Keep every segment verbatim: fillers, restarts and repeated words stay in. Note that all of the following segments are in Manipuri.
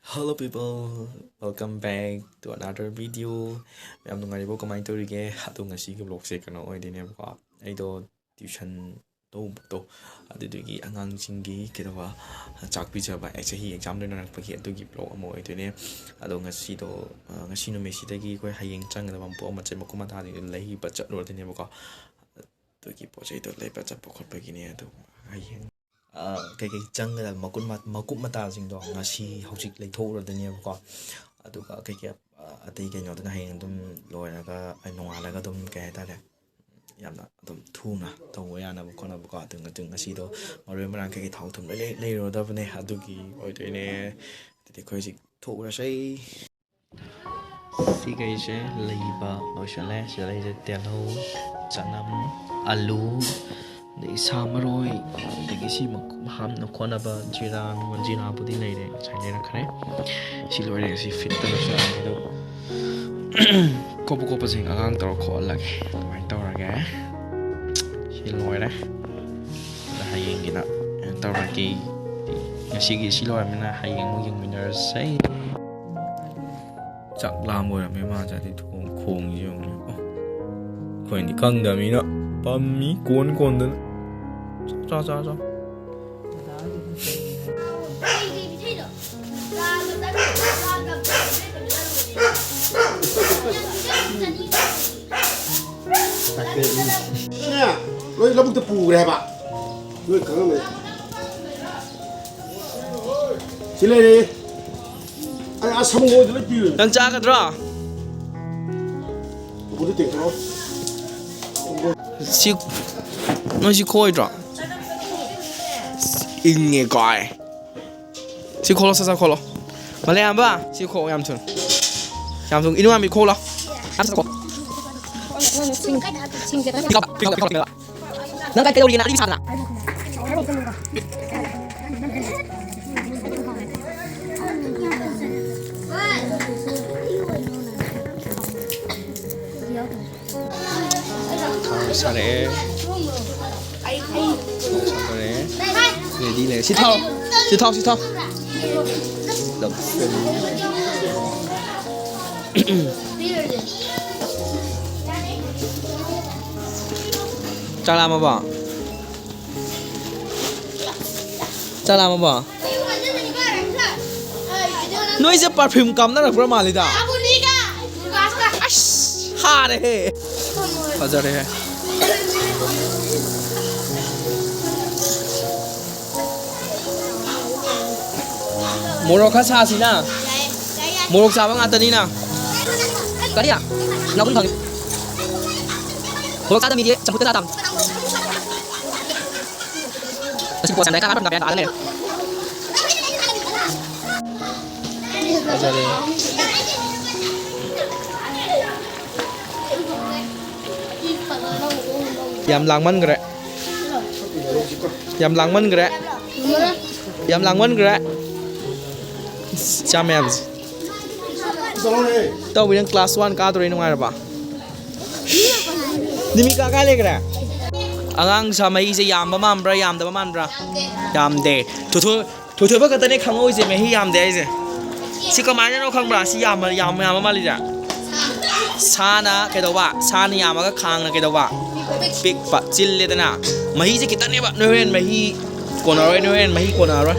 Hello people, welcome back to another video. ꯃꯌꯥꯝ ꯅꯨꯡꯉꯥꯏꯔꯤꯕꯣ? ꯀꯃꯥꯏꯅ ꯇꯧꯔꯤꯒꯦ? ꯑꯗꯣ ꯉꯁꯤꯒꯤ vlogꯁꯦ ꯀꯩꯅꯣ ꯑꯣꯏꯗꯣꯏꯅꯦꯕꯀꯣ, ꯑꯩꯗꯣ tuition ꯇꯧꯕꯗꯣ, ꯑꯗꯨꯗꯨꯒꯤ ꯑꯉꯥꯡꯁꯤꯡꯒꯤ ꯀꯩꯗꯧꯕ, ꯆꯥꯛ ꯄꯤꯖꯕ, ꯑꯦ, ꯆꯍꯤ exam ꯂꯣꯏꯅꯔꯛꯄꯒꯤ ꯑꯗꯨꯒꯤ vlog ꯑꯃ ꯑꯣꯏꯗꯣꯏꯅꯦ꯫ ꯑꯗꯣ ꯉꯁꯤꯗꯣ, ꯑ, ꯉꯁꯤ ꯅꯨꯃꯤꯠꯁꯤꯗꯒꯤ ꯑꯩꯈꯣꯏ ꯍꯌꯦꯡ ꯆꯪꯒꯗꯕ ꯄꯣꯠ ꯃꯆꯩ ꯃꯀꯨꯞ ꯃꯇꯥꯁꯤꯡꯗꯣ ꯂꯩꯕ ꯆꯠꯂꯨꯔꯗꯣꯏꯅꯦꯕꯀꯣ꯫ ꯑꯗꯨꯒꯤ ꯄꯣꯠ ꯆꯩꯗꯣ ꯂꯩꯕ ꯆꯠꯄ ꯈꯣꯠꯄꯒꯤꯅꯦ꯫ ꯑꯗꯨ ꯍꯌꯦꯡ, ꯑ, ꯀꯩꯀꯩ ꯆꯪꯒꯗꯕ ꯃꯀꯨꯞ ꯃ-, ꯃꯀꯨꯞ ꯃꯇꯥꯁꯤꯡꯗꯣ ꯉꯁꯤ ꯍꯧꯖꯤꯛ ꯂꯩꯊꯣꯛꯎꯔꯗꯣꯏꯅꯦꯕꯀꯣ꯫ ꯑꯗꯨꯒ ꯀꯩꯀꯩ, ꯑ, ꯑꯇꯩ ꯀꯩꯅꯣꯗꯨꯅ ꯍꯌꯦꯡ ꯑꯗꯨꯝ ꯂꯣꯏꯔꯒ, ꯑ, ꯅꯣꯡꯉꯥꯜꯂꯒ ꯑꯗꯨꯝ, ꯀꯩ ꯍꯥꯏꯇꯥꯔꯦ, ꯌꯥꯝꯅ ꯑꯗꯨꯝ ꯊꯨꯅ ꯇꯧꯕ ꯌꯥꯅꯕ ꯈꯣꯠꯅꯕꯀꯣ꯫ ꯑꯗꯨ ꯉ-, ꯉꯁꯤꯗꯣ ꯃꯔꯣꯏ ꯃꯔꯥꯡ ꯀꯩꯀꯩ ꯊꯥꯎ ꯊꯨꯝ ꯂꯣꯏ ꯂꯩ-, ꯂꯩꯔꯨꯔꯗꯕꯅꯦ꯫ ꯑꯗꯨꯒꯤ ꯑꯣꯏꯗꯣꯏꯅꯦ꯫ ꯑꯗꯨꯗꯤ ꯑꯩꯈꯣꯏ ꯍꯧꯖꯤꯛ ꯊꯣꯛꯎꯔꯁꯦ꯫ ꯁꯤꯈꯩꯁꯦ ꯂꯩꯕ ꯂꯣꯏꯁꯤꯜꯂꯦ꯫ ꯁꯤꯗ ꯂꯩꯁꯦ ꯇꯤꯜꯍꯧ, ꯆꯅꯝ, ꯑꯂꯨ, ꯑꯗꯒꯤ ꯁꯥ ꯃꯔꯣꯏ, ꯑꯗꯒꯤ ꯁꯤ ꯃꯛ-, ꯍꯥꯞꯅ ꯈꯣꯠꯅꯕ ꯖꯤꯔꯥ ꯅꯨꯡ, ꯖꯤꯔꯥꯕꯨꯗꯤ ꯂꯩꯔꯦ, ꯉꯁꯥꯏ ꯂꯩꯔꯛꯈ꯭ꯔꯦ꯫ ꯁꯤ ꯂꯣꯏꯔꯦ, ꯁꯤ ꯐꯤꯠꯇ ꯂꯣꯏꯁꯤꯜꯂꯛꯑꯅꯤ꯫ ꯑꯗꯣ ꯀꯣꯞꯄ ꯀꯣꯞꯄꯁꯤꯡ ꯑꯉꯥꯡ ꯇꯧꯔ ꯈꯣꯠꯍꯜꯂꯒꯦ꯫ ꯑꯗꯨꯃꯥꯏꯅ ꯇꯧꯔꯒꯦ꯫ ꯁꯤ ꯂꯣꯏꯔꯦ꯫ ꯑꯗ ꯍꯌꯦꯡꯒꯤꯅ ꯀꯩꯅꯣ ꯇꯧꯔꯒꯦ꯫ ꯉꯁꯤꯒꯤ ꯁꯤ ꯂꯣꯏꯔꯕꯅꯤꯅ ꯍꯌꯦꯡ ꯑꯃꯨꯛ ꯌꯦꯡꯃꯤꯟꯅꯔꯁꯦ꯫ ꯆꯥꯛ ꯂꯥꯝꯕ ꯑꯣꯏꯔꯝꯃꯦ ꯃꯥꯁꯦ, ꯑꯗꯩ ꯊꯣꯡ ꯈꯣꯡꯉꯤꯁꯦ ꯌꯦꯡꯉꯨꯅꯦ꯫ ꯑꯣ, ꯑꯩꯈꯣꯏꯅꯗꯤ ꯈꯪꯗꯕꯅꯤꯅ ꯄꯝꯃꯤ ꯀꯣꯟ ꯀꯣꯟꯗꯅ꯫ ꯆꯥ, ꯆꯥ, ꯆꯥ꯫ ꯅꯦ, ꯂꯣꯏ ꯂꯧꯕꯨꯛꯇ ꯄꯨꯈ꯭ꯔꯦ ꯍꯥꯏꯕ꯫ ꯂꯣꯏ ꯈꯪꯉꯝꯃꯅꯤ꯫ ꯁꯤ ꯂꯩꯔꯦ꯫ ꯑꯩ ꯑꯁꯪꯕ ꯑꯣꯏꯗ ꯂꯣꯏ ꯄꯤꯔꯦ꯫ ꯅꯪ ꯆꯥꯒꯗ꯭ꯔꯣ? ꯎꯕꯨꯗꯤ ꯇꯦꯡꯊꯣꯛꯑꯣ꯫ ꯁꯤ, ꯅꯣꯏ ꯁꯤ ꯈꯣꯏꯗ꯭ꯔꯣ? ꯏꯪꯉꯦ ꯀꯥꯏ꯫ ꯁꯤ ꯈꯣꯠꯂꯣ, ꯁꯠ ꯁꯠ ꯈꯣꯠꯂꯣ꯫ ꯃꯂꯦꯝꯉꯥꯟꯕ, ꯁꯤ ꯈꯣꯛꯑꯣ ꯌꯥꯝ ꯊꯨꯅ꯫ ꯌꯥꯝ ꯊꯨꯅ꯫ ꯏꯅꯨꯉꯥꯟꯕꯤ ꯈꯣꯛꯂꯣ꯫ ꯌꯥꯝ ꯊꯨꯅ ꯈꯣꯛ꯫ ꯅꯪ ꯀꯩ-, ꯀꯩꯗꯧꯔꯤꯒꯦ? ꯅꯪ ꯑꯗꯨꯗꯤ ꯁꯥꯗꯅ? ꯊꯥꯎ ꯁꯥꯔꯛꯑꯦ꯫ ꯊꯥꯎ ꯁꯥꯗꯣꯔꯛꯑꯦ꯫ ꯔꯦꯗꯤ ꯂꯩꯔꯦ꯫ ꯁꯤ ꯊꯥꯎ꯫ ꯁꯤ ꯊꯥꯎ, ꯁꯤ ꯊꯥꯎ꯫ ꯆꯥꯛ ꯂꯥꯝꯃꯕꯣ? ꯆꯥꯛ ꯂꯥꯝꯃꯕꯣ? ꯅꯣꯏꯁꯦ perfume ꯀꯥꯞꯅꯔꯛꯄ꯭ꯔꯥ ꯃꯥꯜꯂꯤꯗ꯫ ꯑꯁ, ꯍꯥꯔꯦꯍꯦ꯫ ꯐꯖꯔꯦꯍꯦ꯫ ꯃꯣꯔꯣꯛ ꯈꯔ ꯁꯥꯁꯤꯅ꯫ ꯃꯣꯔꯣꯛ ꯆꯥꯕ ꯉꯥꯛꯇꯅꯤꯅ꯫ ꯀꯔꯤ? ꯅꯥꯎꯇꯣꯝ ꯈꯪꯉꯤ꯫ ꯃꯣꯔꯣꯛ ꯆꯥꯗꯕ ꯃꯤꯗꯤ ꯆꯝꯐꯨꯠꯇ ꯆꯥ ꯇꯥꯕꯅꯤ꯫ ꯉꯁꯤ ꯄꯣꯠ ꯁꯟꯗꯥꯏ ꯀꯥ ꯉꯥ ꯄꯟ ꯀꯥ ꯄꯦꯟ ꯇꯥꯗ ꯂꯩꯔꯦ꯫ ꯐꯖꯔꯦ꯫ ꯌꯥꯝ ꯂꯥꯡꯃꯟꯈ꯭ꯔꯦ꯫ ꯌꯥꯝ ꯂꯥꯡꯃꯟꯈ꯭ꯔꯦ꯫ ꯌꯥꯝ ꯂꯥꯡꯃꯟꯈ꯭ꯔꯦ꯫ ꯏꯁ, ꯏꯆꯥ ꯃꯌꯥꯝꯁꯦ꯫ ꯇꯧꯕꯤ, ꯅꯪ class one ꯀꯥꯗꯣꯔꯦ, ꯅꯨꯡꯉꯥꯏꯔꯕ? ꯅꯤꯃꯤꯀꯥ ꯀꯥꯏ ꯂꯩꯈ꯭ꯔꯦ? ꯑꯉꯥꯡ ꯁꯥ ꯃꯍꯤꯁꯦ ꯌꯥꯝꯕ ꯃꯥꯟꯕ꯭ꯔꯥ, ꯌꯥꯝꯗꯕ ꯃꯥꯟꯕ꯭ꯔꯥ? ꯌꯥꯝꯗꯦ꯫ ꯊꯣꯏꯊꯣꯏ-, ꯊꯣꯏꯊꯣꯏꯕ ꯈꯛꯇꯅꯦ ꯈꯪꯍꯧꯔꯤꯁꯦ ꯃꯍꯤ ꯌꯥꯝꯗꯦ ꯍꯥꯏꯁꯦ꯫ ꯁꯤ ꯀꯃꯥꯏꯅꯅꯣ ꯈꯪꯕ꯭ꯔꯥ? ꯁꯤ ꯌꯥꯝꯕ, ꯌꯥꯝ ꯌꯥꯝꯕ ꯃꯥꯜꯂꯤꯁꯦ꯫ ꯁꯥꯅ ꯀꯩꯗꯧꯕ? ꯁꯥꯅ ꯌꯥꯝꯃꯒ ꯈꯥꯡꯅ ꯀꯩꯗꯧꯕ? ꯄꯤꯛꯄ꯫ ꯆꯤꯜꯂꯦꯗꯅ꯫ ꯃꯍꯤꯁꯦ ꯈꯤꯇꯪꯅꯦꯕ꯫ ꯅꯣꯏ ꯍꯣꯔꯦꯟ ꯃꯍꯤ ꯀꯣꯟꯅꯔꯣꯏ, ꯅꯣꯏ ꯍꯣꯔꯦꯟ ꯃꯍꯤ ꯀꯣꯟꯅꯔꯣꯏ꯫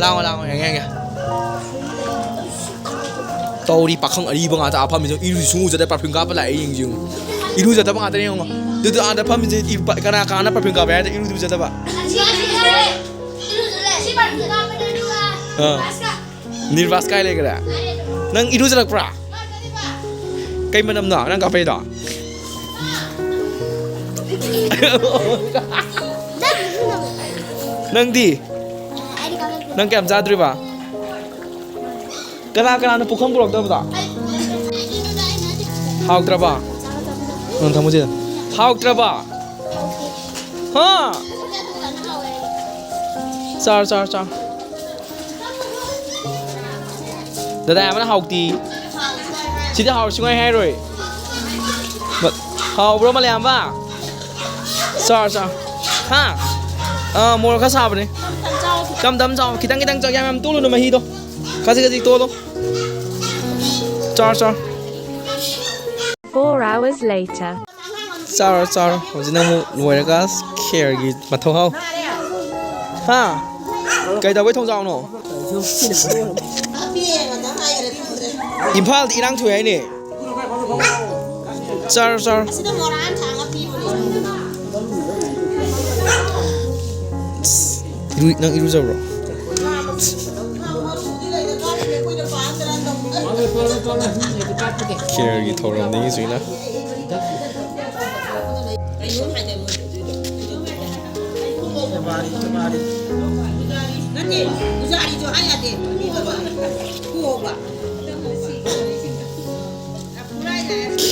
ꯂꯥꯡꯉꯣ, ꯂꯥꯡꯉꯣ, ꯌꯦꯡꯒꯦ, ꯌꯦꯡꯒꯦ꯫ ꯇꯧꯔꯤ ꯄꯥꯈꯪ ꯑꯔꯤꯕ ꯉꯥꯛꯇ ꯑꯥ ꯐꯝꯃꯤꯁꯦ, ꯏꯔꯨ ꯁꯨꯡꯎ ꯆꯠꯇꯦ, perfume ꯀꯥꯞꯄ ꯂꯥꯛꯑꯦ ꯌꯦꯡꯁꯤ ꯌꯦꯡꯉꯨ꯫ ꯏꯔꯨꯖꯗꯕ ꯉꯥꯛꯇꯅꯦ ꯌꯦꯡꯉꯣ꯫ ꯑꯗꯨꯗ ꯑꯥꯗ ꯐꯝꯃꯤꯁꯦ, ꯏ-, ꯄ-, ꯀꯅꯥ ꯀꯅꯥꯅ perfume ꯀꯥꯞꯄꯦ ꯍꯥꯏꯗ ꯏꯔꯨꯖꯗꯕ? ꯑꯥ꯫ ꯅꯤꯔꯕꯥꯁ ꯀꯥꯏ ꯂꯩꯈ꯭ꯔꯦ? ꯅꯪ ꯏꯔꯨꯖꯔꯛꯄ꯭ꯔꯥ? ꯀꯩ ꯃꯅꯝꯅꯣ ꯅꯪ ꯀꯥꯞꯄꯩꯗꯣ? ꯅꯪꯗꯤ? ꯅꯪ ꯀꯌꯥꯝ ꯆꯥꯗ꯭ꯔꯤꯕ? ꯀꯅꯥ ꯀꯅꯥꯅ ꯄꯨꯈꯝ ꯄꯨꯔꯛꯇꯕꯗꯣ? ꯍꯥꯎꯇ꯭ꯔꯕ? ꯅꯪ ꯊꯝꯃꯨꯁꯦ꯫ ꯍꯥꯎꯇ꯭ꯔꯕ? ꯍꯥ? ꯆꯥꯔꯣ, ꯆꯥꯔꯣ, ꯆꯥꯔꯣ꯫ ꯗꯗꯥ ꯑꯃꯅ ꯍꯥꯎꯇꯦ꯫ ꯁꯤꯗꯤ ꯍꯥꯎꯔ ꯁꯨꯡꯍꯥꯏ ꯍꯥꯏꯔꯣꯏ꯫ ꯃ-, ꯍꯥꯎꯕ꯭ꯔꯣ, ꯃꯂꯦꯝꯕ? ꯆꯥꯔꯣ, ꯆꯥꯔꯣ꯫ ꯍꯥ? ꯑꯥ, ꯃꯣꯔꯣꯛ ꯈꯔ ꯁꯥꯕꯅꯦ꯫ ꯇꯝ ꯇꯝ ꯆꯥꯎ, ꯈꯤꯇꯪ ꯈꯤꯇꯪ ꯆꯥꯎ, ꯌꯥꯝ ꯌꯥꯝ ꯇꯣꯠꯂꯨꯅꯨ ꯃꯍꯤꯗꯣ꯫ ꯈꯖꯤꯛ ꯈꯖꯤꯛ ꯇꯣꯠꯂꯣ꯫ ꯆꯥꯔꯣ, ꯆꯥꯔꯣ꯫ Four hours later. ꯆꯥꯔꯣ, ꯆꯥꯔꯣ꯫ ꯍꯧꯖꯤꯛꯅ ꯑꯃꯨꯛ ꯂꯣꯏꯔꯒ ꯈꯦꯔꯒꯤ ꯃꯊꯧ ꯍꯥꯎ꯫ ꯍꯥ? ꯀꯩꯗꯧꯕꯩ ꯊꯣꯡꯖꯥꯎꯅꯣ? ꯏꯝꯐꯥꯜꯗ ꯏꯔꯥꯡ ꯊꯣꯛꯑꯦ ꯍꯥꯏꯅꯦ꯫ ꯆꯥꯔꯣ, ꯆꯥꯔꯣ꯫ ꯏꯔꯨ-, ꯅꯪ ꯏꯔꯨꯖꯕ꯭ꯔꯣ? ꯈꯦꯔꯒꯤ ꯊꯧꯔꯝꯅꯤ ꯁꯤꯅ꯫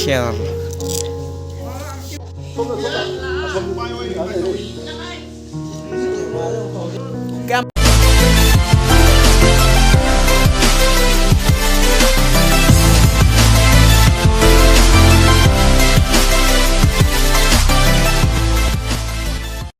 ꯈꯦꯔ꯫